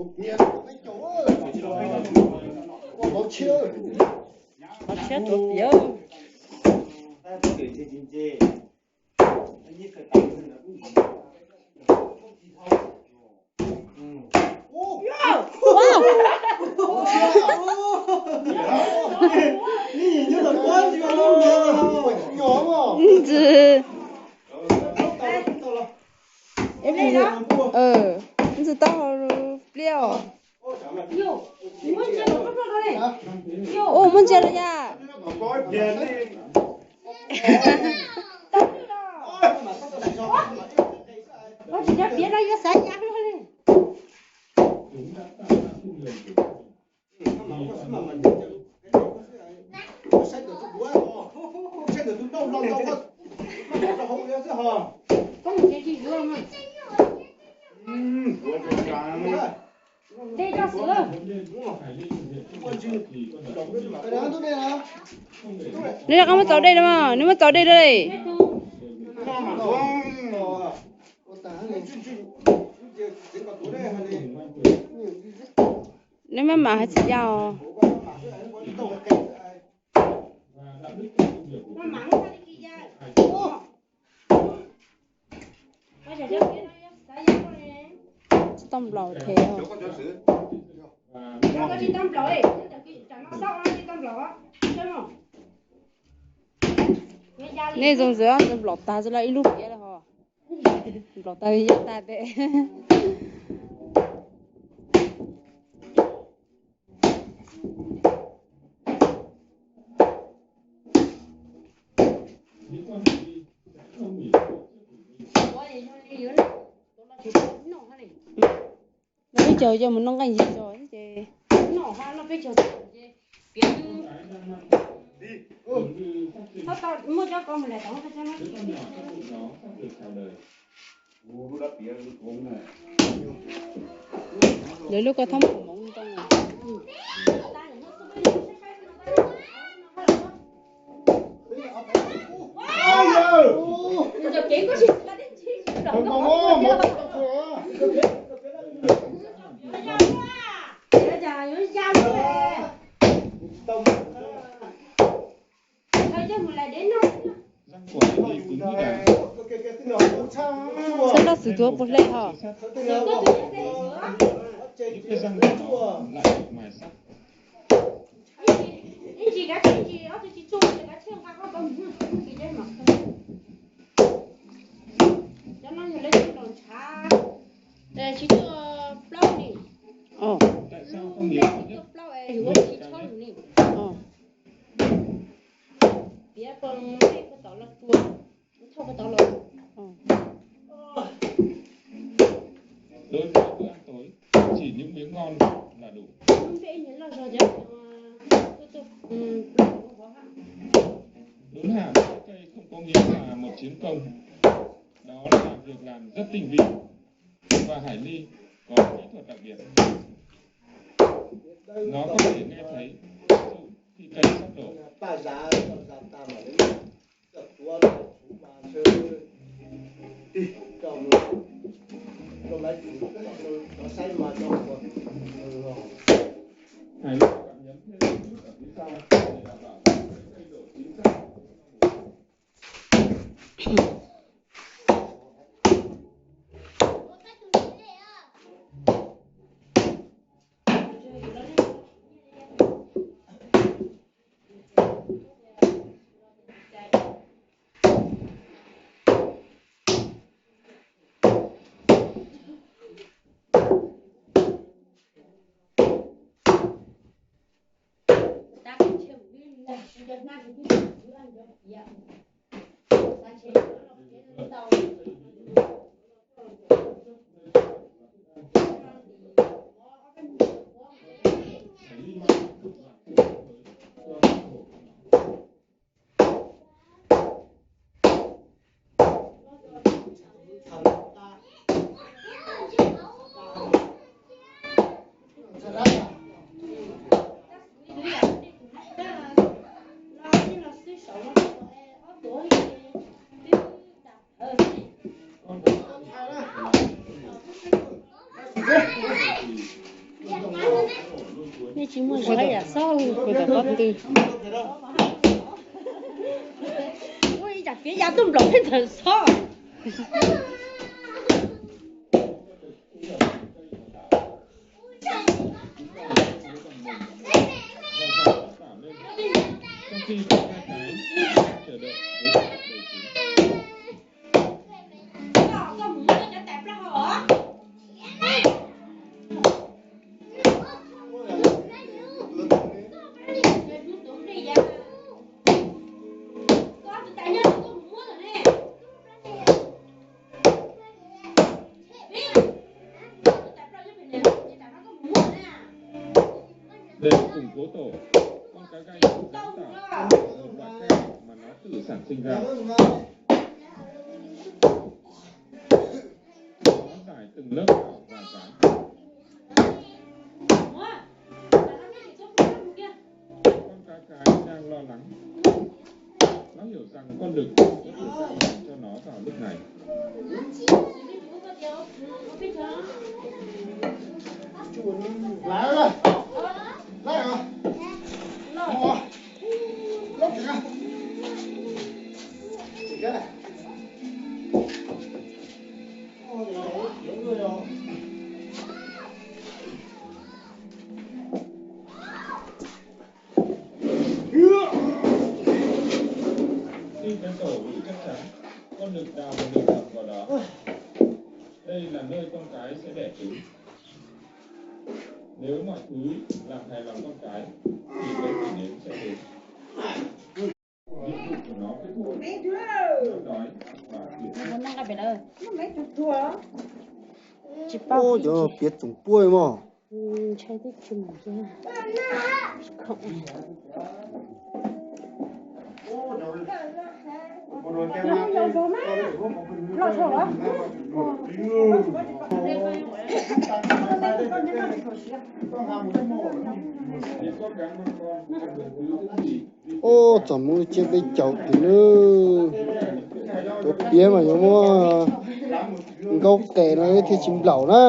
Qhov tshiab tuav piav. Ntxwg, ntxwg taub hau pliab os. Ua muab ntsia los yog. Neb rov qab muab txaus dej no mas, neb muab txaus dej rau li. Neb maj mam hais tsis yau. Tsis tau nplaum thiab. Nej zoo ntxwv, nplaum tag xwb los ib lub piav lawm ho. Nplaum tag li yog tag tes. Noj peb caug, yog mus noj nqaij yig zog ces. Lawv lub koj thab mus moov ntoo. Sab laj xwm tuav puas hle ho? Tsis tuaj plaub li. Tsis tuaj plaub es yuav tsis tshab lus li. Piav ko, ko tom los tua, thauj ko tom los. Đối với bữa ăn tối, chỉ những miếng ngon là đủ. Đốn hả một gốc cây không có nghĩa là một chiến công. Đó là việc làm rất tinh vi và Hải Ly có kỹ thuật đặc biệt. Nó có thể nghe thấy khi cây sắp đổ. Hải Ly gặm nhấm thêm một chút ở phía sau để đảm bảo rằng cây đổ chính xác. Nej tsis muaj zog yam xob kuv tom pob tw. Ua ib tsam piav ya tuaj nplaum peb ntawm xob. Để củng cố tổ, con cá gai sáng tạo một loại kem mà nó tự sản sinh ra. Nó giải từng lớp vỏ và dán. Con cá cái đang lo lắng. Nó hiểu rằng con đực có thể dành cho nó vào lúc này. Lái rồi. Lái rồi. Lốp kìa. Chỉ cái này. Xin phép tổ gửi chắc chắn, con đực đào một đường hầm vào đó. Đây là nơi con cái sẽ đẻ trứng. Nếu mọi thứ làm hài lòng con cái, thì cái kỷ niệm sẽ đến. Nhiệm vụ của nó kết thúc. Nó đói và tuyệt vọng. Tsis paub. Ua cov piav tsoom puab mog. Ntshai twb tsis mus. Ub, txom nyem tsiab peb caug tim nawb. Cov piav mas yuav muab nkaub qes no thiaj tsis nplaum na.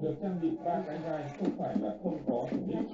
Được trang bị ba cái gai không phải là không có chủ đích.